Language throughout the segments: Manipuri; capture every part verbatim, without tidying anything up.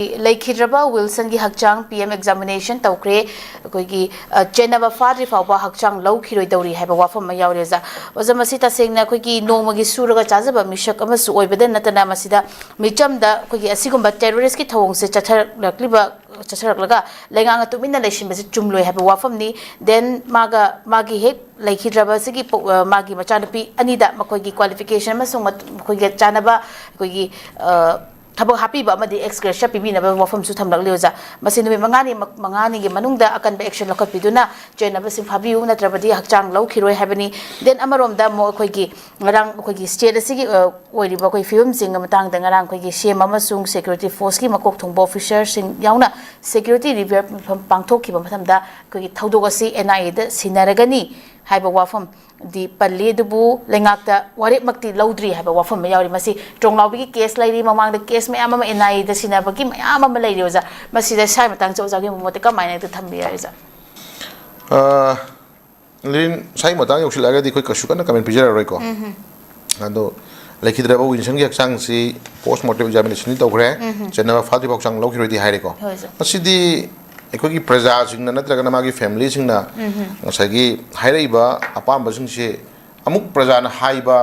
ꯂꯩꯈꯤꯗ꯭ꯔꯕ ꯋꯤꯜꯁꯟꯒꯤ ꯍꯛꯆꯥꯡ ꯄꯤ ꯑꯦꯝ ꯑꯦꯛꯖꯥꯃꯤꯅꯦꯁꯟ ꯇꯧꯈ꯭ꯔꯦ, ꯑꯩꯈꯣꯏꯒꯤ, ꯑ, ꯆꯦꯟꯅꯕ ꯐꯥꯗ꯭ꯔꯤ ꯐꯥꯎꯕ ꯍꯛꯆꯥꯡ ꯂꯧꯈꯤꯔꯣꯏꯗꯧꯔꯤ ꯍꯥꯏꯕ ꯋꯥꯐꯝ ꯑꯃ ꯌꯥꯎꯔꯦ ꯑꯣꯖꯥ꯫ ꯑꯣꯖꯥ, ꯃꯁꯤ ꯇꯁꯦꯡꯅ ꯑꯩꯈꯣꯏꯒꯤ ꯅꯣꯡꯃꯒꯤ ꯁꯨꯔꯒ ꯆꯥꯖꯕ ꯃꯤꯁꯛ ꯑꯃꯁꯨ ꯑꯣꯏꯕꯗ ꯅꯠꯇꯅ, ꯃꯁꯤꯗ ꯃꯤꯆꯝꯗ ꯑꯩꯈꯣꯏꯒꯤ ꯑꯁꯤꯒꯨꯝꯕ ꯇꯦꯔꯣꯔꯤꯁꯀꯤ ꯊꯧꯑꯣꯡꯁꯦ ꯆꯠꯊꯔꯛꯂꯤꯕ, ꯆꯠꯊꯔꯛꯂꯒ ꯂꯩꯉꯥꯛꯅ ꯇꯨꯃꯤꯟꯅ ꯂꯩꯁꯤꯟꯕꯁꯤ ꯆꯨꯝꯂꯣꯏ ꯍꯥꯏꯕ ꯋꯥꯐꯝꯅꯤ꯫ Then ꯃꯥꯒ, ꯃꯥꯒꯤ ꯍꯦꯛ ꯂꯩꯈꯤꯗ꯭ꯔꯕꯁꯤꯒꯤ ꯄꯣ-, ꯑ, ꯃꯥꯒꯤ ꯃꯆꯥꯅꯨꯄꯤ ꯑꯅꯤꯗ ꯃꯈꯣꯏꯒꯤ ꯀ꯭ꯋꯥꯂꯤꯐꯤꯀꯦꯁꯟ ꯑꯃꯁꯨꯡ ꯃꯠ-, ꯃꯈꯣꯏꯒ ꯆꯥꯟꯅꯕ ꯑꯩꯈꯣꯏꯒꯤ, ꯑ, ꯊꯕꯛ ꯍꯥꯞꯄꯤꯕ ꯑꯃꯗꯤ ꯑꯦꯛꯁ ꯒ꯭ꯔꯦꯁꯤꯌꯥ ꯄꯤꯕꯤꯅꯕ ꯋꯥꯐꯝꯁꯨ ꯊꯝꯂꯛꯂꯤ ꯑꯣꯖꯥ꯫ ꯃꯁꯤ ꯅꯨꯃꯤꯠ ꯃꯉꯥꯅꯤ, ꯃꯉꯥꯅꯤꯒꯤ ꯃꯅꯨꯡꯗ ꯑꯀꯟꯕ ꯑꯦꯛꯁꯟ ꯂꯧꯈꯠꯄꯤꯗꯨꯅ ꯆꯦꯟꯅꯕꯁꯤꯡ ꯐꯥꯕꯤꯌꯨ, ꯅꯠꯇ꯭ꯔꯕꯗꯤ ꯍꯛꯆꯥꯡ ꯂꯧꯈꯤꯔꯣꯏ ꯍꯥꯏꯕꯅꯤ꯫ Then ꯑꯃꯔꯣꯝꯗ ꯑꯃꯨꯛ ꯑꯩꯈꯣꯏꯒꯤ ꯉꯔꯥꯡ ꯑꯩꯈꯣꯏꯒꯤ ꯁ꯭ꯇꯦꯠ ꯑꯁꯤꯒꯤ, ꯑ, ꯑꯣꯏꯔꯤꯕ ꯑꯩꯈꯣꯏ ꯐꯤꯕꯝꯁꯤꯡꯒꯤ ꯃꯇꯥꯡꯗ ꯉꯔꯥꯡ ꯑꯩꯈꯣꯏꯒꯤ ꯁꯤ ꯑꯦꯝ ꯑꯃꯁꯨꯡ ꯁꯦꯀ꯭ꯌꯨꯔꯤꯇꯤ ꯐꯣꯔꯁꯀꯤ ꯃꯀꯣꯛ ꯊꯣꯡꯕ ꯑꯣꯐꯤꯁꯔꯁꯤꯡ ꯌꯥꯎꯅ ꯁꯦꯀ꯭ꯌꯨꯔꯤꯇꯤ ꯔꯤꯚꯤꯌꯨ ꯃꯤꯐꯝ ꯄꯥꯡꯊꯣꯛꯈꯤꯕ ꯃꯇꯝꯗ ꯑꯩꯈꯣꯏꯒꯤ ꯊꯧꯗꯣꯛ ꯑꯁꯤ ꯑꯦꯟ ꯑꯥꯏ ꯑꯦꯗ ꯁꯤꯟꯅꯔꯒꯅꯤ ꯍꯥꯏꯕ ꯋꯥꯐꯝ ꯗꯤ ꯄꯜꯂꯤ, ꯑꯗꯨꯕꯨ ꯂꯩꯉꯥꯛꯇ ꯋꯥꯔꯦꯞꯃꯛꯇꯤ ꯂꯧꯗ꯭ꯔꯤ ꯍꯥꯏꯕ ꯋꯥꯐꯝ ꯑꯃ ꯌꯥꯎꯔꯤ꯫ ꯃꯁꯤ ꯇ꯭ꯔꯣꯡꯂꯥꯎꯕꯤꯒꯤ ꯀꯦꯁ ꯂꯩꯔꯤ, ꯃꯃꯥꯡꯗ ꯀꯦꯁ ꯃꯌꯥꯝ ꯑꯃ ꯑꯦꯟ ꯑꯥꯏ ꯑꯦꯗ ꯁꯤꯟꯅꯕꯒꯤ ꯃꯌꯥꯝ ꯑꯃ ꯂꯩꯔꯤ ꯑꯣꯖꯥ꯫ ꯃꯁꯤꯗ ꯁ꯭ꯋꯥꯏ ꯃꯇꯥꯡꯁꯦ ꯑꯣꯖꯥꯒꯤ ꯃꯣꯠꯇ ꯀꯃꯥꯏꯅ ꯍꯦꯛꯇ ꯊꯝꯕꯤꯌꯨ ꯑꯣꯖꯥ? ꯑ, ꯂꯤꯟ, ꯁ꯭ꯋꯥꯏ ꯃꯇꯥꯡ ꯌꯧꯁꯤꯜꯂꯛꯑꯒꯗꯤ ꯑꯩꯈꯣꯏ ꯀꯩꯁꯨ ꯀꯟꯅ ꯀꯃꯦꯟ ꯄꯤꯖꯔꯔꯣꯏꯀꯣ꯫ ꯑꯗꯣ ꯂꯩꯈꯤꯗ꯭ꯔꯕ ꯋꯤꯟꯁꯟꯒꯤ ꯍꯛꯆꯥꯡꯁꯤ ꯄꯣꯁ ꯃꯣꯔꯇꯦꯝ ꯑꯦꯛꯖꯥꯃꯤꯅꯦꯁꯟꯗꯤ ꯇꯧꯈ꯭ꯔꯦ, ꯆꯦꯟꯅꯕ ꯐꯥꯗ꯭ꯔꯤꯐꯥꯎ ꯍꯛꯆꯥꯡ ꯂꯧꯈꯤꯔꯣꯏꯗꯤ ꯍꯥꯏꯔꯦꯀꯣ꯫ ꯍꯣꯏ, ꯁꯥꯔ꯫ ꯃꯁꯤꯗꯤ ꯑꯩꯈꯣꯏꯒꯤ ꯄ꯭ꯔꯖꯥꯁꯤꯡꯅ ꯅꯠꯇ꯭ꯔꯒꯅ ꯃꯥꯒꯤ ꯐꯦꯃꯤꯂꯤꯁꯤꯡꯅ ꯉꯁꯥꯏꯒꯤ ꯍꯥꯏꯔꯛꯏꯕ ꯑꯄꯥꯝꯕꯁꯤꯡꯁꯦ ꯑꯃꯨꯛ ꯄ꯭ꯔꯖꯥꯅ ꯍꯥꯏꯕ,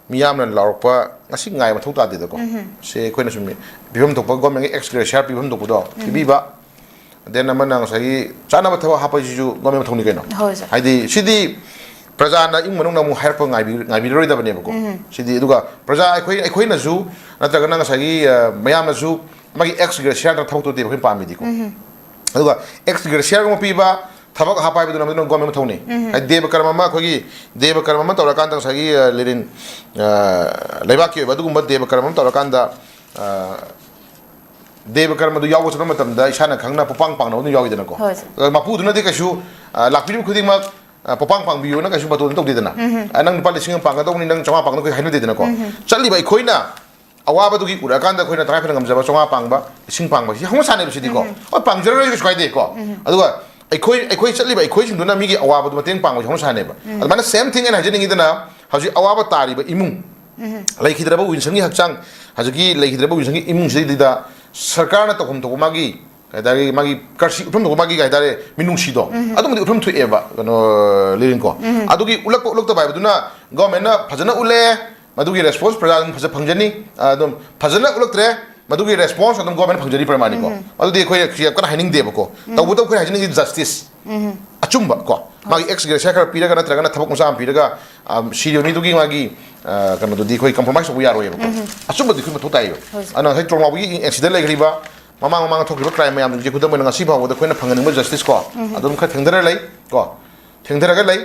ꯃꯤꯌꯥꯝꯅ ꯂꯥꯎꯔꯛꯄ ꯉꯁꯤ ꯉꯥꯏ ꯃꯊꯧ ꯇꯥꯗꯦꯗꯀꯣ꯫ ꯁꯦ ꯑꯩꯈꯣꯏꯅ ꯁꯨꯝ ꯄꯤꯐꯝ ꯊꯣꯛꯄ ꯒꯣꯔꯃꯦꯟꯒꯤ ꯑꯦꯛꯁ ꯒ꯭ꯔꯦꯁꯤꯌꯥ ꯄꯤꯐꯝ ꯊꯣꯛꯄꯗꯣ ꯄꯤꯕꯤꯕ꯫ Then ꯑꯃꯅ ꯉꯁꯥꯏꯒꯤ ꯆꯥꯅꯕ ꯊꯕꯛ ꯍꯥꯞꯄꯁꯤꯁꯨ ꯒꯣꯔꯃꯦꯟ ꯃꯊꯧꯅꯤ ꯀꯩꯅꯣ꯫ ꯍꯣꯏ, ꯁꯥꯔ꯫ ꯍꯥꯏꯗꯤ ꯁꯤꯗꯤ ꯄ꯭ꯔꯖꯥꯅ ꯏꯃꯨꯡ ꯃꯅꯨꯡꯅ ꯑꯃꯨꯛ ꯍꯥꯏꯔꯛꯄ ꯉꯥꯏꯕꯤ-, ꯉꯥꯏꯕꯤꯔꯔꯣꯏꯗꯕꯅꯦꯕꯀꯣ꯫ ꯁꯤꯗꯤ ꯑꯗꯨꯒ ꯄ꯭ꯔꯖꯥ ꯑꯩꯈꯣꯏ, ꯑꯩꯈꯣꯏꯅꯁꯨ ꯅꯠꯇ꯭ꯔꯒꯅ ꯉꯁꯥꯏꯒꯤ, ꯑ, ꯃꯌꯥꯝꯅꯁꯨ ꯃꯥꯒꯤ ꯑꯦꯛꯁ ꯒ꯭ꯔꯦꯁꯤꯌꯥ ꯅꯠꯇ꯭ꯔꯒ ꯊꯕꯛꯇꯨꯗꯤ ꯑꯩꯈꯣꯏꯅ ꯄꯥꯝꯃꯤꯗꯤꯀꯣ꯫ ꯑꯗꯨꯒ ꯑꯦꯛꯁ ꯒ꯭ꯔꯦꯁꯤꯌꯥꯒꯨꯝꯕ ꯄꯤꯕ, ꯊꯕꯛ ꯍꯥꯞꯄ ꯍꯥꯏꯕꯗꯨꯅ ꯑꯗꯨꯅ ꯒꯣꯔꯃꯦꯟ ꯃꯊꯧꯅꯤ꯫ ꯍꯥꯏꯗꯤ ꯗꯦꯕ ꯀꯔꯝ ꯑꯃ, ꯑꯩꯈꯣꯏꯒꯤ ꯗꯦꯕ ꯀꯔꯝ ꯑꯃ ꯇꯧꯔꯀꯥꯟꯗ ꯉꯁꯥꯏꯒꯤ, ꯑ, ꯂꯤꯔꯤꯟ, ꯑ, ꯂꯩꯕꯥꯛꯀꯤ ꯑꯣꯏꯕ ꯑꯗꯨꯒꯨꯝꯕ ꯗꯦꯕ ꯀꯔꯝ ꯑꯃ ꯇꯧꯔꯀꯥꯟꯗ, ꯑ, ꯗꯦꯕ ꯀꯔꯝ ꯑꯗꯨ ꯌꯥꯎꯕ ꯆꯠꯄ ꯃꯇꯝꯗ ꯏꯁꯥꯅ ꯈꯪꯅ ꯄꯣꯄꯥꯡ ꯄꯥꯡꯅꯕ ꯑꯗꯨꯝ ꯌꯥꯎꯏꯗꯅꯀꯣ꯫ ꯍꯣꯏ, ꯁꯥꯔ꯫ ꯑ, ꯃꯄꯨꯗꯨꯅꯗꯤ ꯀꯩꯁꯨ, ꯑ, ꯂꯥꯛꯄꯤꯔꯤꯕ ꯈꯨꯗꯤꯡꯃꯛ, ꯑ, ꯄꯣꯄꯥꯡ ꯄꯥꯡꯕꯤꯌꯨꯅ ꯀꯩꯁꯨ ꯕꯇꯣꯟ ꯇꯧꯗꯦꯗꯅ꯫ ꯑ, ꯅꯪ ꯂꯨꯄꯥ ꯂꯤꯁꯤꯡ ꯑꯃ ꯄꯥꯡꯒꯗꯧꯕꯅꯤ, ꯅꯪ ꯆꯥꯝꯃꯉꯥ ꯄꯥꯡꯒꯗꯧꯕꯅꯤ ꯍꯥꯏꯅꯗꯦꯗꯅꯀꯣ꯫ ꯆꯠꯂꯤꯕ ꯑꯩꯈꯣꯏꯅ ꯑꯋꯥꯕꯗꯨꯒꯤ ꯎꯔꯛꯑꯀꯥꯟꯗ ꯑꯩꯈꯣꯏꯅ ꯇꯉꯥꯏ ꯐꯗꯅ ꯉꯝꯖꯕ ꯆꯥꯝꯃꯉꯥ ꯄꯥꯡꯕ, ꯂꯤꯁꯤꯡ ꯄꯥꯡꯕ, ꯁꯤ ꯍꯧꯅ ꯁꯥꯟꯅꯩꯕ ꯁꯤꯗꯤꯀꯣ꯫ ꯍꯣꯏ, ꯄꯥꯡꯖꯔꯔꯣꯏ, ꯀꯩꯁꯨ ꯀꯥꯏꯗꯦꯀꯣ꯫ ꯑꯗꯨꯒ ꯑꯩꯈꯣꯏ, ꯑꯩꯈꯣꯏ ꯆꯠꯂꯤꯕ ꯑꯩꯈꯣꯏꯁꯤꯡꯗꯨꯅ ꯃꯤꯒꯤ ꯑꯋꯥꯕꯗꯨ ꯃꯇꯦꯡ ꯄꯥꯡꯕꯁꯤ ꯍꯧꯅ ꯁꯥꯟꯅꯩꯕ꯫ ꯑꯗꯨꯃꯥꯏꯅ same thing ꯑꯩꯅ ꯍꯥꯏꯖꯅꯤꯡꯉꯤꯗꯅ, ꯍꯧꯖꯤꯛ ꯑꯋꯥꯕ ꯇꯥꯔꯤꯕ ꯏꯃꯨꯡ, ꯂꯩꯈꯤꯗ꯭ꯔꯕ ꯋꯤꯟꯁꯟꯒꯤ ꯍꯛꯆꯥꯡ, ꯍꯧꯖꯤꯛꯀꯤ ꯂꯩꯈꯤꯗ꯭ꯔꯕ ꯋꯤꯟꯁꯟꯒꯤ ꯏꯃꯨꯡꯁꯤꯗꯩꯗ ꯁꯔꯀꯥꯔꯅ ꯇꯧꯐꯝ ꯊꯣꯛꯄ ꯃꯥꯒꯤ ꯀꯩ ꯍꯥꯏꯇꯥꯔꯦ, ꯃꯥꯒꯤ ꯀꯔꯁꯤ ꯎꯠꯐꯝ ꯊꯣꯛꯄ ꯃꯥꯒꯤ ꯀꯩ ꯍꯥꯏꯇꯥꯔꯦ, ꯃꯤꯅꯨꯡꯁꯤꯗꯣ ꯑꯗꯨꯝꯕꯗꯤ ꯎꯠꯐꯝ ꯊꯣꯛꯑꯦꯕ, ꯀꯩꯅꯣ, ꯂꯤꯔꯤꯡꯀꯣ꯫ ꯑꯗꯨꯒꯤ ꯎꯠꯂꯛꯄ ꯎꯠꯂꯛꯇꯕ ꯍꯥꯏꯕꯗꯨꯅ ꯒꯣꯔꯃꯦꯟꯅ ꯐꯖꯅ ꯎꯠꯂꯦ, ꯃꯗꯨꯒꯤ ꯔꯦꯁꯄꯣꯟꯁ ꯄ꯭ꯔꯖꯥ ꯑꯗꯨꯝ ꯐꯖ ꯐꯪꯖꯅꯤ꯫ ꯑꯗꯨꯝ ꯐꯖꯅ ꯎꯠꯂꯛꯇ꯭ꯔꯦ, ꯃꯗꯨꯒꯤ ꯔꯦꯁꯄꯣꯟꯁ ꯑꯗꯨꯝ ꯒꯣꯔꯃꯦꯟ ꯐꯪꯖꯔꯤ ꯄ꯭ꯔꯃꯥꯅꯤꯀꯣ꯫ ꯑꯗꯨꯗꯤ ꯑꯩꯈꯣꯏ ꯌꯥꯝ ꯀꯟꯅ ꯍꯥꯏꯅꯤꯡꯗꯦꯕꯀꯣ꯫ ꯇꯧꯕꯇꯕꯨ ꯑꯩꯈꯣꯏꯅ ꯍꯥꯏꯖꯅꯤꯡꯉꯤ ꯖꯁꯇꯤꯁ ꯑꯆꯨꯝꯕ ꯀꯣ, ꯃꯥꯒꯤ ꯑꯦꯛꯁ ꯒ꯭ꯔꯦꯁꯤꯌꯥ ꯈꯔ ꯄꯤꯔꯒ, ꯅꯠꯇ꯭ꯔꯒꯅ ꯊꯕꯛ ꯃꯆꯥ ꯑꯃ ꯄꯤꯔꯒ, ꯑꯝ, ꯁꯤꯔꯤꯕ ꯃꯤꯗꯨꯒꯤ ꯃꯥꯒꯤ, ꯑ, ꯀꯩꯅꯣꯗꯨꯗꯤ ꯑꯩꯈꯣꯏ ꯀꯝꯄ꯭ꯔꯣꯃꯥꯏꯁ ꯇꯧꯕ ꯌꯥꯔꯣꯏꯕꯀꯣ꯫ ꯑꯆꯨꯝꯕꯗꯤ ꯑꯩꯈꯣꯏ ꯃꯊꯧ ꯇꯥꯏꯌꯦꯕ꯫ ꯑꯗꯨꯅ ꯉꯁꯥꯏ ꯇ꯭ꯔꯣꯡꯂꯥꯎꯕꯒꯤ ꯑꯦꯛꯁꯤꯗꯦꯟ ꯂꯩꯈ꯭ꯔꯤꯕ, ꯃꯃꯥꯡ ꯃꯃꯥꯡꯗ ꯊꯣꯛꯈꯤꯕ ꯀ꯭ꯔꯥꯏꯝ ꯃꯌꯥꯝꯁꯤꯡꯁꯦ ꯈꯨꯗꯝ ꯑꯣꯏꯅ ꯉꯁꯤ ꯐꯥꯎꯕꯗ ꯑꯩꯈꯣꯏꯅ ꯐꯪꯍꯟꯅꯤꯡꯕ ꯖꯁꯇꯤꯁ ꯀꯣ, ꯑꯗꯨꯝ ꯈꯔ ꯊꯦꯡꯊꯔ ꯂꯩ ꯀꯣ, ꯊꯦꯡꯊꯔꯒ ꯂꯩ꯫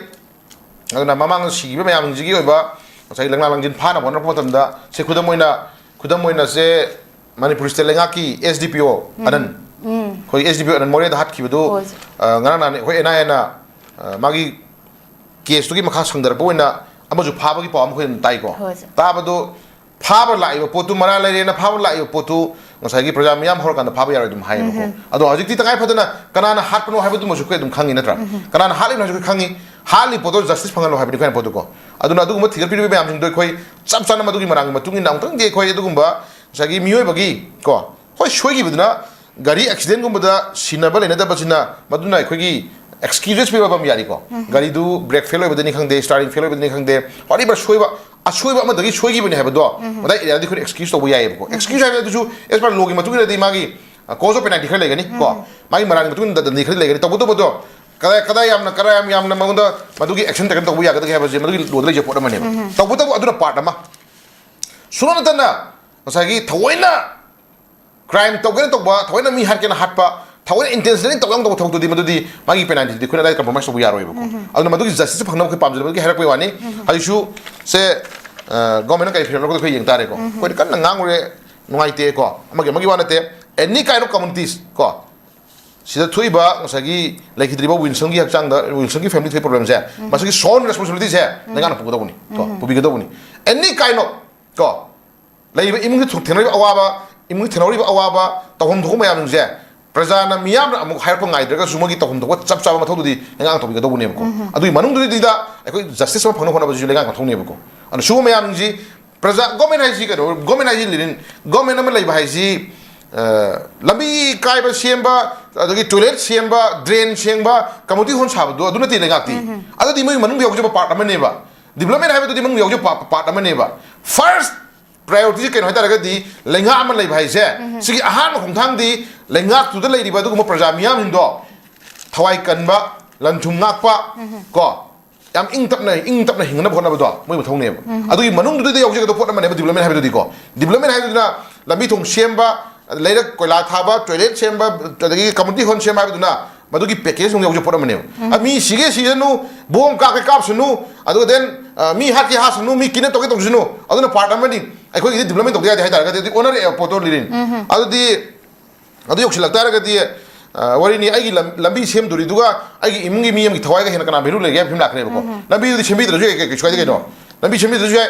ꯑꯗꯨꯅ ꯃꯃꯥꯡꯗ ꯁꯤꯈꯤꯕ ꯃꯌꯥꯝꯁꯤꯒꯤ ꯑꯣꯏꯕ ꯉꯁꯥꯏꯒꯤ ꯂꯪꯂꯥ ꯂꯪꯖꯤꯟ ꯐꯥꯅꯕ ꯍꯣꯠꯅꯔꯛꯄ ꯃꯇꯝꯗ, ꯁꯦ, ꯈꯨꯗꯝ ꯑꯣꯏꯅ, ꯈꯨꯗꯝ ꯑꯣꯏꯅ ꯁꯦ, ꯃꯅꯤꯄꯨꯔ ꯁ꯭ꯇꯦꯠ ꯂꯩꯉꯥꯛꯀꯤ ꯑꯦꯁ ꯗꯤ ꯄꯤ ꯑꯣ ꯑꯅꯟ, ꯑꯩꯈꯣꯏ ꯑꯦꯁ ꯗꯤ ꯄꯤ ꯑꯣ ꯑꯅꯟ ꯃꯣꯔꯦꯗ ꯍꯥꯠꯈꯤꯕꯗꯨ, ꯍꯣꯏ꯫ ꯑ, ꯉꯔꯥꯡ ꯅꯍꯥꯟ ꯑꯩꯈꯣꯏ ꯑꯦꯟ ꯑꯥꯏ ꯑꯦꯅ, ꯑ, ꯃꯥꯒꯤ ꯀꯦꯁꯇꯨꯒꯤ ꯃꯈꯥ ꯁꯪꯗꯔꯛꯄ ꯑꯣꯏꯅ ꯑꯃꯁꯨ ꯐꯥꯕꯒꯤ ꯄꯥꯎ ꯑꯃ ꯑꯩꯈꯣꯏ ꯑꯗꯨꯝ ꯇꯥꯏꯀꯣ꯫ ꯍꯣꯏ, ꯁꯦ꯫ ꯇꯥꯕꯗꯣ, ꯐꯥꯕ ꯂꯥꯛꯏꯕ ꯄꯣꯠꯇꯨ, ꯃꯔꯥꯜ ꯂꯩꯔꯦꯅ ꯐꯥꯕ ꯂꯥꯛꯏꯕ ꯄꯣꯠꯇꯨ ꯉꯁꯥꯏꯒꯤ ꯄ꯭ꯔꯖꯥ ꯃꯤꯌꯥꯝ ꯍꯧꯔꯀꯥꯟꯗ ꯐꯥꯕ ꯌꯥꯔꯣꯏ ꯑꯗꯨꯝ ꯍꯥꯏꯌꯦꯕꯀꯣ꯫ ꯑꯗꯣ ꯍꯧꯖꯤꯛꯇꯤ ꯇꯉꯥꯏ ꯐꯗꯅ ꯀꯅꯥꯅ ꯍꯥꯠꯄꯅꯣ ꯍꯥꯏꯕꯗꯨꯃꯁꯨ ꯑꯩꯈꯣꯏ ꯑꯗꯨꯝ ꯈꯪꯉꯤ ꯅꯠꯇ꯭ꯔꯥ? ꯀꯅꯥꯅ ꯍꯥꯠꯂꯤꯅꯣ ꯍꯥꯏꯕꯁꯨ ꯑꯩꯈꯣꯏ ꯈꯪꯉꯤ꯫ ꯍꯥꯠꯂꯤ ꯄꯣꯠꯇꯣ ꯖꯁꯇꯤꯁ ꯐꯪꯍꯜꯂꯣ ꯍꯥꯏꯕꯅꯤ ꯑꯩꯈꯣꯏꯅ ꯄꯣꯠꯇꯨꯀꯣ꯫ ꯑꯗꯨꯅ ꯑꯗꯨꯒꯨꯝꯕ ꯊꯤꯒꯠꯄꯤꯔꯤꯕ ꯃꯌꯥꯝꯁꯤꯡꯗꯣ ꯑꯩꯈꯣꯏ ꯆꯞ ꯆꯥꯅ ꯃꯗꯨꯒꯤ ꯃꯔꯥꯡꯒꯤ ꯃꯇꯨꯡ ꯏꯟꯅ ꯑꯃꯨꯛꯇꯪꯗꯤ ꯑꯩꯈꯣꯏ ꯑꯗꯨꯒꯨꯝꯕ ꯉꯁꯥꯏꯒꯤ ꯃꯤꯑꯣꯏꯕꯒꯤ ꯀꯣ, ꯍꯣꯏ, ꯁꯣꯏꯈꯤꯕꯗꯨꯅ ꯒꯥꯔꯤ ꯑꯦꯛꯁꯤꯗꯦꯟꯒꯨꯝꯕꯗ ꯁꯤꯟꯅꯕ ꯂꯩꯅꯗꯕꯁꯤꯅ ꯃꯗꯨꯅ ꯑꯩꯈꯣꯏꯒꯤ ꯑꯦꯛꯁꯀ꯭ꯌꯨꯖꯦꯁ ꯄꯤꯕ ꯑꯃ ꯌꯥꯔꯤꯀꯣ꯫ ꯒꯥꯔꯤꯗꯨ ꯕ꯭ꯔꯦꯛ ꯐꯦꯜ ꯑꯣꯏꯕꯗꯅꯤ ꯈꯪꯗꯦ, ꯁ꯭ꯇꯥꯔꯤꯡ ꯐꯦꯜ ꯑꯣꯏꯕꯗꯅꯤ ꯈꯪꯗꯦ, ꯋꯥꯔꯤꯕ ꯁꯣꯏꯕ, ꯑꯁꯣꯏꯕ ꯑꯃꯗꯒꯤ ꯁꯣꯏꯈꯤꯕꯅꯤ ꯍꯥꯏꯕꯗꯣ ꯃꯗꯥꯏ ꯑꯦꯔꯤꯌꯥꯗꯤ ꯑꯩꯈꯣꯏꯅ ꯑꯦꯛꯁꯀ꯭ꯌꯨꯁ ꯇꯧꯕ ꯌꯥꯏꯌꯦꯕꯀꯣ꯫ ꯑꯦꯛꯁꯀ꯭ꯌꯨꯁ ꯍꯥꯏꯕꯗꯨꯁꯨ ꯑꯦꯁ ꯄꯔ ꯂꯣꯒꯤ ꯃꯇꯨꯡ ꯏꯟꯅꯗꯤ ꯃꯥꯒꯤ ꯀꯣꯁ ꯑꯣꯐ ꯄꯦꯅꯥꯜꯇꯤ ꯈꯔ ꯂꯩꯒꯅꯤ ꯀꯣ, ꯃꯥꯒꯤ ꯃꯔꯥꯜꯒꯤ ꯃꯇꯨꯡ ꯏꯟꯅ ꯗꯟꯗꯤ ꯈꯔ ꯂꯩꯒꯅꯤ꯫ ꯇꯧꯕꯇꯕꯨ ꯑꯗꯣ ꯀꯗꯥꯏ, ꯀꯗꯥꯏ ꯌꯥꯝꯅ, ꯀꯗꯥꯏ ꯌꯥꯝ ꯌꯥꯝꯅ ꯃꯉꯣꯟꯗ ꯃꯗꯨꯒꯤ ꯑꯦꯛꯁꯟ ꯇꯦꯀꯟ ꯇꯧꯕ ꯌꯥꯒꯗꯒꯦ ꯍꯥꯏꯕꯁꯦ ꯃꯗꯨꯒꯤ ꯂꯣꯗ ꯂꯩꯖꯕ ꯄꯣꯠ ꯑꯃꯅꯦꯕ꯫ ꯇꯧꯕꯇꯕꯨ ꯑꯗꯨꯅ ꯄꯥꯔꯠ ꯑꯃ꯫ ꯁꯨꯡꯅ ꯅꯠꯇꯅ ꯉꯁꯥꯏꯒꯤ ꯊꯑꯣꯏꯅ ꯀ꯭ꯔꯥꯏꯝ ꯇꯧꯒꯦꯅ ꯇꯧꯕ, ꯊꯑꯣꯏꯅ ꯃꯤ ꯍꯥꯠꯀꯦꯅ ꯍꯥꯠꯄ, ꯊꯑꯣꯏꯅ ꯏꯟꯇꯦꯟꯁꯅꯦꯜꯂꯤ ꯇꯧꯒꯦꯅ ꯇꯧꯕ ꯊꯕꯛꯇꯨꯗꯤ ꯃꯗꯨꯗꯤ ꯃꯥꯒꯤ ꯄꯦꯅꯥꯜꯇꯤꯗꯨꯗꯤ ꯑꯩꯈꯣꯏꯅ ꯑꯗꯥꯏꯗ ꯀꯝꯄ꯭ꯔꯣꯃꯥꯏꯁ ꯇꯧꯕ ꯌꯥꯔꯣꯏꯕꯀꯣ꯫ ꯑꯗꯨꯅ ꯃꯗꯨꯒꯤ ꯖꯁꯇꯤꯁꯁꯨ ꯐꯪꯅꯕ ꯑꯩꯈꯣꯏ ꯄꯥꯝꯖꯕꯒꯤ ꯍꯥꯏꯔꯛꯄꯒꯤ ꯋꯥꯅꯤ꯫ ꯍꯧꯖꯤꯛꯁꯨ ꯁꯦ, ꯑ, ꯒꯣꯔꯃꯦꯟꯅ ꯀꯔꯤ ꯐꯤꯔꯦꯞ ꯂꯧꯔꯛꯄꯗꯣ ꯑꯩꯈꯣꯏ ꯌꯦꯡ ꯇꯥꯔꯦꯀꯣ꯫ ꯑꯩꯈꯣꯏꯗꯤ ꯀꯟꯅ ꯉꯥꯡꯉꯨꯔꯦ, ꯅꯨꯡꯉꯥꯏꯇꯦꯀꯣ, ꯑꯃꯒꯤ ꯑꯃꯒꯤ ꯋꯥ ꯅꯠꯇꯦ꯫ Any kind of communities ꯀꯣ, ꯁꯤꯗ ꯊꯣꯛꯏꯕ ꯉꯁꯥꯏꯒꯤ ꯂꯩꯈꯤꯗ꯭ꯔꯤꯕ ꯋꯤꯜꯁꯟꯒꯤ ꯍꯛꯆꯥꯡꯗ, ꯋꯤꯜꯁꯟꯒꯤ ꯐꯦꯃꯤꯂꯤ ꯊꯣꯛꯏ ꯄ꯭ꯔꯣꯕ꯭ꯂꯦꯝꯁꯦ, ꯃꯁꯤꯒꯤ ꯁꯣꯜ ꯔꯦꯁꯄꯣꯟꯁꯤꯕꯤꯂꯤꯇꯤꯁꯦ ꯂꯩꯉꯥꯛꯅ ꯄꯨꯒꯗꯧꯕꯅꯤ ꯀꯣ, ꯄꯨꯕꯤꯒꯗꯧꯕꯅꯤ꯫ Any kind of ꯀꯣ, ꯂꯩꯔꯤꯕ ꯏꯃꯨꯡꯒꯤ ꯊꯨ-, ꯊꯦꯡꯅꯔꯤꯕ ꯑꯋꯥꯕ, ꯏꯃꯨꯡꯒꯤ ꯊꯦꯡꯅꯔꯤꯕ ꯑꯋꯥꯕ, ꯇꯧꯐꯝ ꯊꯣꯛꯄ ꯃꯌꯥꯝꯁꯤꯡꯁꯦ ꯄ꯭ꯔꯖꯥꯅ ꯃꯤꯌꯥꯝꯅ ꯑꯃꯨꯛ ꯍꯥꯏꯔꯛꯄ ꯉꯥꯏꯗ꯭ꯔꯒꯁꯨ ꯃꯣꯏꯒꯤ ꯇꯧꯐꯝ ꯊꯣꯛꯄ ꯆꯞ ꯆꯥꯕ ꯃꯊꯧꯗꯨꯗꯤ ꯂꯩꯉꯥꯛꯅ ꯇꯧꯕꯤꯒꯗꯧꯕꯅꯦꯕꯀꯣ꯫ ꯑꯗꯨꯒꯤ ꯃꯅꯨꯡꯗꯨꯗꯩꯗꯨꯗ ꯑꯩꯈꯣꯏ ꯖꯁꯇꯤꯁ ꯑꯃ ꯐꯪꯅꯕ ꯍꯣꯠꯅꯕꯁꯤꯁꯨ ꯂꯩꯉꯥꯛ ꯃꯊꯧꯅꯦꯕꯀꯣ꯫ ꯑꯗꯨꯅ ꯁꯤꯒꯨꯝꯕ ꯃꯌꯥꯝꯁꯤ ꯄ꯭ꯔꯖꯥ, ꯒꯣꯔꯃꯦꯟ ꯍꯥꯏꯁꯤ ꯀꯩꯅꯣ, ꯒꯣꯔꯃꯦꯟ ꯍꯥꯏꯁꯤ ꯂꯤꯔꯤꯟ, ꯒꯣꯔꯃꯦꯟ ꯑꯃ ꯂꯩꯕ ꯍꯥꯏꯁꯤ ꯂꯝꯕꯤ ꯀꯥꯏꯕ ꯁꯦꯝꯕ, ꯑꯗꯒꯤ ꯇꯣꯏꯂꯦꯠ ꯁꯦꯝꯕ, ꯗ꯭ꯔꯦꯟ ꯁꯦꯡꯕ, ꯀꯝꯃ꯭ꯌꯨꯅꯤꯇꯤ ꯍꯣꯜ ꯁꯥꯕꯗꯣ ꯑꯗꯨ ꯅꯠꯇꯦ ꯂꯩꯉꯥꯛꯇꯤ꯫ ꯑꯗꯨꯗꯤ ꯃꯣꯏ ꯃꯅꯨꯡꯗ ꯌꯥꯎꯖꯕ ꯄꯥꯔꯠ ꯑꯃꯅꯦꯕ꯫ ꯗꯤꯕꯂꯞꯃꯦꯟ ꯍꯥꯏꯕꯗꯨꯗꯤ ꯃꯅꯨꯡꯗ ꯌꯥꯎꯖꯕ ꯄꯥꯔꯠ ꯑꯃꯅꯦꯕ꯫ ꯐꯥꯔꯁ ꯄ꯭ꯔꯥꯏꯌꯣꯔꯤꯇꯤꯁꯦ ꯀꯩꯅꯣ ꯍꯥꯏꯇꯥꯔꯒꯗꯤ, ꯂꯩꯉꯥꯛ ꯑꯃ ꯂꯩꯕ ꯍꯥꯏꯁꯦ, ꯁꯤꯒꯤ ꯑꯍꯥꯟꯕ ꯈꯣꯡꯊꯥꯡꯗꯤ ꯂꯩꯉꯥꯛꯇꯨꯗ ꯂꯩꯔꯤꯕ ꯑꯗꯨꯒꯨꯝꯕ ꯄ꯭ꯔꯖꯥ ꯃꯤꯌꯥꯝꯁꯤꯡꯗꯣ ꯊꯋꯥꯏ ꯀꯟꯕ, ꯂꯟ ꯊꯨꯝ ꯉꯥꯛꯄ, ꯀꯣ, ꯌꯥꯝ ꯏꯪ ꯇꯞꯅ, ꯏꯪ ꯇꯞꯅ ꯍꯤꯡꯅꯕ ꯍꯣꯠꯅꯕꯗꯣ ꯃꯣꯏ ꯃꯊꯧꯅꯦꯕ꯫ ꯑꯗꯨꯒꯤ ꯃꯅꯨꯡꯗꯨꯗ ꯌꯥꯎꯖꯒꯗꯕ ꯄꯣꯠ ꯑꯃꯅꯦꯕ ꯗꯤꯕꯂꯞꯃꯦꯟ ꯍꯥꯏꯕꯗꯨꯗꯤꯀꯣ꯫ ꯗꯤꯕꯂꯞꯃꯦꯟ ꯍꯥꯏꯕꯗꯨꯅ ꯂꯝꯕꯤ ꯊꯣꯡ ꯁꯦꯝꯕ, ꯂꯩꯔꯛ ꯀꯣꯏꯂꯥ ꯊꯥꯕ, ꯇꯣꯏꯂꯦꯠ ꯁꯦꯝꯕ, ꯑꯗꯒꯤ ꯀꯝꯃ꯭ꯌꯨꯅꯤꯇꯤ ꯍꯣꯜ ꯁꯦꯝꯕ ꯍꯥꯏꯕꯗꯨꯅ ꯃꯗꯨꯒꯤ ꯄꯦꯀꯦꯖ ꯅꯨꯡ ꯌꯥꯎꯖꯕ ꯄꯣꯠ ꯑꯃꯅꯦꯕ꯫ ꯑ, ꯃꯤ ꯁꯤꯒꯦ ꯁꯤꯖꯅꯨ, ꯕꯣꯝ ꯀꯥꯞꯀꯦ ꯀꯥꯞꯁꯅꯨ, ꯑꯗꯨꯒ ꯗꯦꯟ, ꯑ, ꯃꯤ ꯍꯥꯠꯀꯦ ꯍꯥꯠꯁꯅꯨ, ꯃꯤ ꯀꯤꯗꯅꯦꯞ ꯇꯧꯒꯦ ꯇꯧꯁꯅꯨ, ꯑꯗꯨꯅ ꯄꯥꯔꯠ ꯑꯃꯅꯤ꯫ ꯑꯩꯈꯣꯏꯒꯤꯗꯤ ꯗꯤꯕꯂꯞꯃꯦꯟ ꯇꯧꯗ ꯌꯥꯗꯦ ꯍꯥꯏꯇꯥꯔꯒꯗꯤ ꯑꯗꯨꯗꯤ ꯑꯣꯟꯅꯔꯛꯑꯦꯕ ꯄꯣꯠꯇꯣ, ꯂꯤꯔꯤꯟ꯫ ꯑꯗꯨꯗꯤ ꯑꯗꯨ ꯌꯧꯁꯤꯜꯂꯛ ꯇꯥꯔꯒꯗꯤ, ꯑ, ꯋꯥꯔꯤꯅꯤ, ꯑꯩꯒꯤ ꯂꯝ-, ꯂꯝꯕꯤ ꯁꯦꯝꯗꯣꯔꯤꯗꯨꯒ ꯑꯩꯒꯤ ꯏꯃꯨꯡꯒꯤ ꯃꯤ ꯑꯃꯒꯤ ꯊꯋꯥꯏꯒ ꯍꯦꯟꯅ ꯀꯅꯥ ꯚꯦꯂꯨ ꯂꯩꯒꯦ ꯍꯥꯏꯕ ꯐꯤꯕꯝ ꯂꯥꯛꯀꯅꯦꯕꯀꯣ꯫ ꯂꯝꯕꯤꯗꯨꯗꯤ ꯁꯦꯝꯕꯤꯗ꯭ꯔꯁꯨ ꯌꯥꯏ, ꯀꯩ-, ꯀꯩꯁꯨ ꯀꯥꯏꯗꯦ ꯀꯩꯅꯣ꯫ ꯂꯝꯕꯤ ꯁꯦꯝꯕꯤꯗ꯭ꯔꯁꯨ ꯌꯥꯏ꯫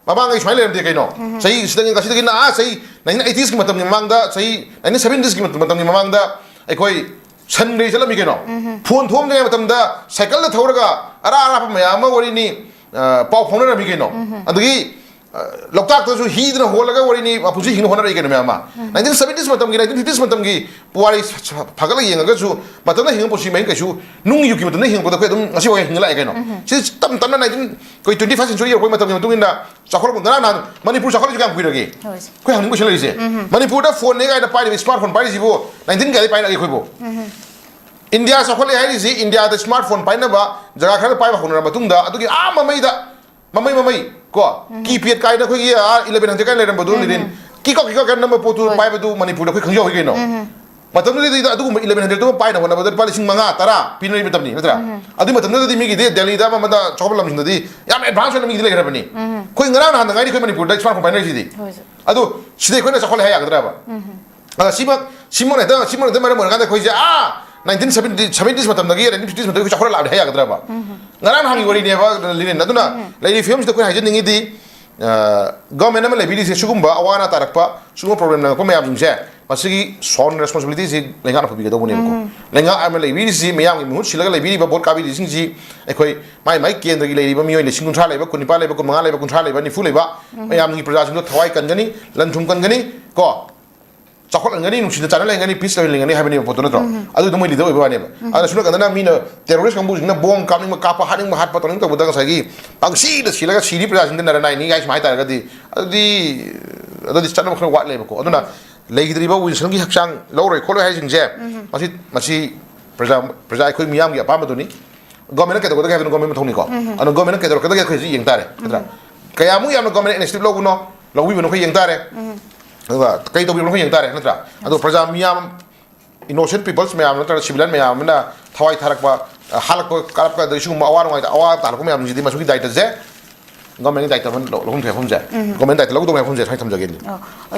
ꯃꯃꯥꯡꯉꯩ ꯁꯨꯃꯥꯏꯅ ꯂꯩꯔꯝꯗꯦ ꯀꯩꯅꯣ꯫ ꯆꯍꯤ ꯁꯤꯗꯒꯤ, ꯉꯁꯤꯗꯒꯤ ꯅꯍꯥ ꯆꯍꯤ ꯅꯥꯏꯟꯇꯤꯟ ꯑꯩꯇꯤꯁꯀꯤ ꯃꯇꯝꯒꯤ ꯃꯃꯥꯡꯗ, ꯆꯍꯤ ꯅꯥꯏꯟꯇꯤꯟ ꯁꯕꯦꯟꯇꯤꯁꯀꯤ ꯃꯇꯝ, ꯃꯇꯝꯒꯤ ꯃꯃꯥꯡꯗ ꯑꯩꯈꯣꯏ ꯁꯟ ꯂꯩ ꯆꯠꯂꯝꯃꯤ ꯀꯩꯅꯣ꯫ ꯐꯣꯟ ꯊꯣꯛꯂꯝꯗ꯭ꯔꯤꯉꯩ ꯃꯇꯝꯗ ꯁꯥꯏꯀꯜꯗ ꯊꯧꯔꯒ ꯑꯔꯥꯞ ꯑꯔꯥꯞꯄ ꯃꯌꯥꯝ ꯑꯃ ꯋꯥꯔꯤꯅꯤ, ꯑ, ꯄꯥꯎ ꯐꯥꯎꯅꯔꯝꯃꯤ ꯀꯩꯅꯣ꯫ ꯑꯗꯒꯤ, ꯑ, ꯂꯣꯛꯇꯥꯛꯇꯁꯨ ꯍꯤꯗꯨꯅ ꯍꯣꯜꯂꯒ ꯋꯥꯔꯤꯅꯤ, ꯃꯄꯨꯟꯁꯤ ꯍꯤꯡꯅ ꯍꯣꯠꯅꯔꯛꯏ ꯀꯩꯅꯣ ꯃꯌꯥꯝ ꯑꯃ꯫ ꯅꯥꯏꯟꯇꯤꯟ ꯁꯕꯦꯟꯇꯤꯁ ꯃꯇꯝꯒꯤ, ꯅꯥꯏꯟꯇꯤꯟ ꯐꯤꯐꯇꯤꯁ ꯃꯇꯝꯒꯤ ꯄꯨꯋꯥꯔꯤ ꯁ-, ꯁ-, ꯐꯥꯒꯠꯂꯒ ꯌꯦꯡꯉꯒꯁꯨ ꯃꯇꯝꯗ ꯍꯤꯡꯕ ꯄꯨꯟꯁꯤ ꯃꯍꯤꯡ ꯀꯩꯁꯨ ꯅꯨꯡꯒꯤ ꯌꯨꯒꯤ ꯃꯇꯝꯗ ꯍꯤꯡꯉꯛꯄꯗ ꯑꯩꯈꯣꯏ ꯑꯗꯨꯝ ꯉꯁꯤ ꯐꯥꯎ ꯍꯤꯡꯉ ꯂꯥꯛꯑꯦ ꯀꯩꯅꯣ꯫ ꯁꯤ ꯇꯞ ꯇꯞꯅ ꯅꯥꯏꯟꯇꯤꯟ, ꯑꯩꯈꯣꯏ ꯇ꯭ꯋꯦꯟꯇꯤ ꯐꯥꯔꯁ ꯁꯦꯟꯆꯨꯔꯤ ꯌꯧꯔꯛꯄꯒꯤ ꯃꯇꯝꯒꯤ ꯃꯇꯨꯡ ꯏꯟꯅ ꯆꯥꯎꯈꯠꯂꯛꯄ, ꯉꯔꯥꯡ ꯅꯍꯥꯟ ꯃꯅꯤꯄꯨꯔ ꯆꯥꯎꯈꯠꯂꯛꯏꯁꯦ ꯀꯌꯥꯝ ꯀꯨꯏꯔꯒꯦ? ꯍꯣꯏ꯫ ꯑꯩꯈꯣꯏ ꯍꯪꯅꯤꯡꯕ ꯀꯣꯏꯁꯟ ꯂꯩꯔꯤꯁꯦ꯫ ꯃꯅꯤꯄꯨꯔꯗ ꯐꯣꯟꯅꯦ ꯀꯥꯏꯅ ꯄꯥꯏꯔꯤꯕ, ꯏꯁꯃꯥꯔꯠ ꯐꯣꯟ ꯄꯥꯏꯔꯤꯁꯤꯕꯨ ꯅꯥꯏꯟꯇꯤꯟ ꯀꯌꯥꯗꯒꯤ ꯄꯥꯏꯔꯛꯑꯒꯦ ꯑꯩꯈꯣꯏꯕꯨ? ꯏꯟꯗꯤꯌꯥ ꯆꯥꯎꯈꯠꯂꯦ ꯍꯥꯏꯔꯤꯁꯤ, ꯏꯟꯗꯤꯌꯥꯗ ꯏꯁꯃꯥꯔꯠ ꯐꯣꯟ ꯄꯥꯏꯅꯕ ꯖꯒꯥ ꯈꯔꯗ ꯄꯥꯏꯕ ꯍꯧꯅꯔꯕ ꯃꯇꯨꯡꯗ, ꯑꯗꯨꯒꯤ ꯑꯥ ꯃꯃꯩꯗ, ꯃꯃꯩ, ꯃꯃꯩ, ꯀꯣ, ꯀꯤꯄꯦꯗ ꯀꯥꯏꯅ ꯑꯩꯈꯣꯏꯒꯤ, ꯑꯥ, ꯏꯂꯦꯚꯦꯟ ꯍꯟꯗ꯭ꯔꯦꯗ ꯀꯥꯏꯅ ꯂꯩꯔꯝꯕꯗꯣ, ꯂꯤꯔꯤꯟ, ꯀꯤꯀꯣꯛ, ꯀꯤꯀꯣꯛ ꯀꯥꯏꯅ ꯅꯝꯕ ꯄꯣꯠꯇꯨ ꯍꯣꯏ꯫ ꯄꯥꯏꯕꯗꯨ ꯃꯅꯤꯄꯨꯔꯗ ꯑꯩꯈꯣꯏ ꯈꯪꯖꯍꯧꯏ ꯀꯩꯅꯣ꯫ ꯃꯇꯝꯗꯨꯗꯩꯗ ꯑꯗꯨꯒꯨꯝꯕ ꯏꯂꯦꯚꯦꯟ ꯍꯟꯗ꯭ꯔꯦꯗꯇꯨ ꯄꯥꯏꯅꯕ ꯍꯣꯠꯅꯕꯗ ꯂꯨꯄꯥ ꯂꯤꯁꯤꯡ ꯃꯉꯥ, ꯇꯔꯥ ꯄꯤꯅꯔꯤꯕ ꯃꯇꯝꯅꯤ, ꯅꯠꯇ꯭ꯔꯥ? ꯑꯗꯨꯏ ꯃꯇꯝꯗꯨꯗꯗꯤ ꯃꯤꯒꯤꯗꯤ ꯗꯦꯜꯂꯤꯗ ꯑꯃ ꯑꯃꯗ ꯆꯥꯎꯈꯠꯄ ꯂꯝꯁꯤꯡꯗꯗꯤ ꯌꯥꯝ ꯑꯦꯗꯚꯥꯟꯁ ꯑꯣꯏꯅ ꯃꯤꯒꯤꯗꯤ ꯂꯩꯈ꯭ꯔꯕꯅꯤ꯫ ꯑꯩꯈꯣꯏ ꯉꯔꯥꯡ ꯅꯍꯥꯟꯗ ꯉꯥꯏꯔꯤ ꯑꯩꯈꯣꯏ ꯃꯅꯤꯄꯨꯔꯗ ꯏꯁꯃꯥꯔꯠ ꯐꯣꯟ ꯄꯥꯏꯅꯔꯤꯁꯤꯗꯤ꯫ ꯍꯣꯏ, ꯁꯥꯔ꯫ ꯑꯗꯣ ꯁꯤꯗ ꯑꯩꯈꯣꯏꯅ ꯆꯥꯎꯈꯠꯂꯦ ꯍꯥꯏ ꯌꯥꯒꯗ꯭ꯔꯕ? ꯑꯗ ꯁꯤꯃꯛ, ꯁꯤꯃꯛꯅ ꯍꯦꯛꯇ, ꯁꯤꯃꯛꯅ ꯍꯦꯛꯇ ꯃꯔꯝ ꯑꯣꯏꯔꯀꯥꯟꯗ ꯑꯩꯈꯣꯏꯁꯦ, ꯑꯥ, ꯅꯥꯏꯟꯇꯤꯟ ꯁꯕꯦꯟꯇꯤ, ꯁꯕꯦꯟꯇꯤꯁ ꯃꯇꯝꯗꯒꯤ, ꯅꯥꯏꯟꯇꯤꯟ ꯐꯤꯐꯇꯤꯁ ꯃꯇꯝꯗꯒꯤ ꯑꯩꯈꯣꯏ ꯆꯥꯎꯈꯠꯂ ꯂꯥꯛꯑꯕꯅꯤ ꯍꯥꯏ ꯌꯥꯒꯗ꯭ꯔꯕ? ꯉꯔꯥꯡ ꯅꯍꯥꯟꯒꯤ ꯋꯥꯔꯤꯅꯦꯕ, ꯂꯤꯔꯤꯟ꯫ ꯑꯗꯨꯅ ꯂꯩꯔꯤꯕ ꯐꯤꯕꯝꯁꯤꯗ ꯑꯩꯈꯣꯏꯅ ꯍꯥꯏꯖꯅꯤꯡꯉꯤꯗꯤ, ꯑ, ꯒꯚꯔꯟꯃꯦꯟ ꯑꯃ ꯂꯩꯕꯤꯔꯤꯁꯦ ꯁꯤꯒꯨꯝꯕ ꯑꯋꯥ ꯑꯅꯥ ꯇꯥꯔꯛꯄ, ꯁꯤꯒꯨꯝꯕ ꯄ꯭ꯔꯣꯕ꯭ꯂꯦꯝ ꯂꯥꯛꯄ ꯃꯌꯥꯝꯁꯤꯡꯁꯦ, ꯃꯁꯤꯒꯤ ꯁꯣꯜ ꯔꯦꯁꯄꯣꯟꯁꯤꯕꯤꯂꯤꯇꯤꯁꯤ ꯂꯩꯉꯥꯛꯅ ꯄꯨꯕꯤꯒꯗꯧꯕꯅꯦꯕꯀꯣ꯫ ꯂꯩꯉꯥꯛ ꯑꯃ ꯂꯩꯕꯤꯔꯤꯁꯤ ꯃꯤꯌꯥꯝꯒꯤ ꯃꯍꯨꯠ ꯁꯤꯜꯂꯒ ꯂꯩꯕꯤꯔꯤꯕ ꯚꯣꯠ ꯀꯥꯕꯤꯔꯤꯁꯤꯡꯁꯤ ꯑꯩꯈꯣꯏ ꯃꯥꯏ ꯃꯥꯏ ꯀꯦꯟꯗ꯭ꯔꯒꯤ ꯂꯩꯔꯤꯕ ꯃꯤꯑꯣꯏ ꯂꯤꯁꯤꯡ ꯀꯨꯟꯊ꯭ꯔꯥ ꯂꯩꯕ, ꯀꯨꯟꯅꯤꯄꯥꯟ ꯂꯩꯕ, ꯀꯨꯟꯃꯉꯥ ꯂꯩꯕ, ꯀꯨꯟꯊ꯭ꯔꯥ ꯂꯩꯕ, ꯅꯤꯐꯨ ꯂꯩꯕ ꯃꯌꯥꯝꯒꯤ ꯄ꯭ꯔꯖꯥꯁꯤꯡꯗꯣ ꯊꯋꯥꯏ ꯀꯟꯒꯅꯤ, ꯂꯟ ꯊꯨꯝ ꯀꯟꯒꯅꯤ ꯀꯣ꯫ ꯆꯥꯎꯈꯠꯍꯟꯒꯅꯤ, ꯅꯨꯡꯁꯤꯅ ꯆꯥꯟꯅ ꯂꯩꯒꯅꯤ, ꯄꯤꯁ ꯂꯩꯍꯟꯒꯅꯤ ꯍꯥꯏꯕꯅꯦꯕ ꯄꯣꯠꯇꯨ, ꯅꯠꯇ꯭ꯔꯣ? ꯑꯗꯨꯗꯣ ꯃꯣꯏ ꯂꯤꯗꯔ ꯑꯣꯏꯕ ꯋꯥꯅꯦꯕ꯫ ꯑꯗ ꯁꯨꯝ ꯅꯥꯀꯟꯗꯅ ꯃꯤꯅ ꯇꯦꯔꯣꯔꯤꯁ ꯀꯥꯡꯕꯨꯁꯤꯡꯅ ꯕꯣꯝ ꯀꯥꯞꯅꯤꯡꯕ ꯀꯥꯞꯄ, ꯍꯥꯠꯅꯤꯡꯕ ꯍꯥꯠꯄ, ꯇꯧꯅꯤꯡ ꯇꯧꯕꯗ ꯉꯁꯥꯏꯒꯤ ꯄꯪꯁꯤꯗ ꯁꯤꯔꯒ ꯁꯤꯔꯤ ꯄ꯭ꯔꯖꯥꯁꯤꯡꯗ ꯅꯔ ꯅꯥꯏꯅꯤ ꯍꯥꯏꯁꯤ ꯍꯥꯏꯇꯥꯔꯒꯗꯤ, ꯑꯗꯨꯗꯤ ꯑꯗꯨꯗꯤ ꯆꯠꯅꯕ ꯈꯔ ꯋꯥꯠꯂꯦꯕꯀꯣ꯫ ꯑꯗꯨꯅ ꯂꯩꯈꯤꯗ꯭ꯔꯤꯕ ꯋꯤꯜꯁꯟꯒꯤ ꯍꯛꯆꯥꯡ ꯂꯧꯔꯣꯏ ꯈꯣꯠꯂꯣꯏ ꯍꯥꯏꯁꯤꯡꯁꯦ, ꯃꯁꯤ ꯃꯁꯤ ꯄ꯭ꯔꯖꯥ ꯄ꯭ꯔꯖꯥ ꯑꯩꯈꯣꯏ ꯃꯤꯌꯥꯝꯒꯤ ꯑꯄꯥꯝꯕꯗꯨꯅꯤ꯫ ꯒꯣꯔꯃꯦꯟꯅ ꯀꯩꯗꯧꯒꯗꯒꯦ ꯍꯥꯏꯕꯅ ꯒꯣꯔꯃꯦꯟ ꯃꯊꯧꯅꯤꯀꯣ꯫ ꯑꯗꯣ ꯒꯣꯔꯃꯦꯟꯅ ꯀꯩꯗꯧꯔꯛꯀꯗꯒꯦ ꯑꯩꯈꯣꯏ ꯍꯧꯖꯤꯛ ꯌꯦꯡ ꯇꯥꯔꯦ, ꯅꯠꯇ꯭ꯔꯥ? ꯀꯌꯥꯃꯨꯛ ꯌꯥꯝꯅ ꯒꯣꯔꯃꯦꯟꯅ ꯏꯅꯤꯁꯤꯌꯦꯇꯤꯚ ꯂꯧꯕꯅꯣ, ꯂꯧꯕꯤꯕꯅꯣ ꯑꯩꯈꯣꯏ ꯌꯦꯡ ꯇꯥꯔꯦ꯫ ꯑꯗꯨꯒ ꯀꯩ ꯇꯧꯕꯤꯕꯅꯣ ꯑꯩꯈꯣꯏ ꯌꯦꯡ ꯇꯥꯔꯦ, ꯅꯠꯇ꯭ꯔꯥ? ꯑꯗꯣ ꯄ꯭ꯔꯖꯥ ꯃꯤꯌꯥꯝ, ꯏꯅꯣꯁꯦꯟ ꯄꯤꯄꯜꯁ ꯃꯌꯥꯝ ꯅꯠꯇ꯭ꯔꯒ ꯁꯤꯚꯤꯂꯤꯌꯟ ꯃꯌꯥꯝ ꯑꯃꯅ ꯊꯋꯥꯏ ꯊꯥꯔꯛꯄ, ꯑ, ꯍꯥꯠꯂꯛꯄ, ꯀꯥꯔꯛꯄ, ꯑꯗꯩ ꯁꯤꯒꯨꯝꯕ ꯑꯋꯥ ꯅꯨꯡꯉꯥꯏꯇ ꯑꯋꯥ ꯇꯥꯔꯛꯄ ꯃꯌꯥꯝꯁꯤꯗꯤ ꯃꯁꯤꯒꯤ ꯗꯥꯏꯇꯁꯦ ꯒꯣꯔꯃꯦꯟꯒꯤ ꯗꯥꯏꯇ ꯑꯃ ꯂꯧ-, ꯂꯧꯐꯝ ꯊꯣꯛꯏ ꯃꯐꯝꯁꯦ꯫ ꯒꯣꯔꯃꯦꯟ ꯗꯥꯏꯇ ꯂꯧꯒꯗꯧꯕ ꯃꯐꯝꯁꯦ ꯁꯨꯃꯥꯏꯅ ꯊꯝꯖꯒꯦ꯫ ꯑꯣ, ꯑꯣꯖꯥ,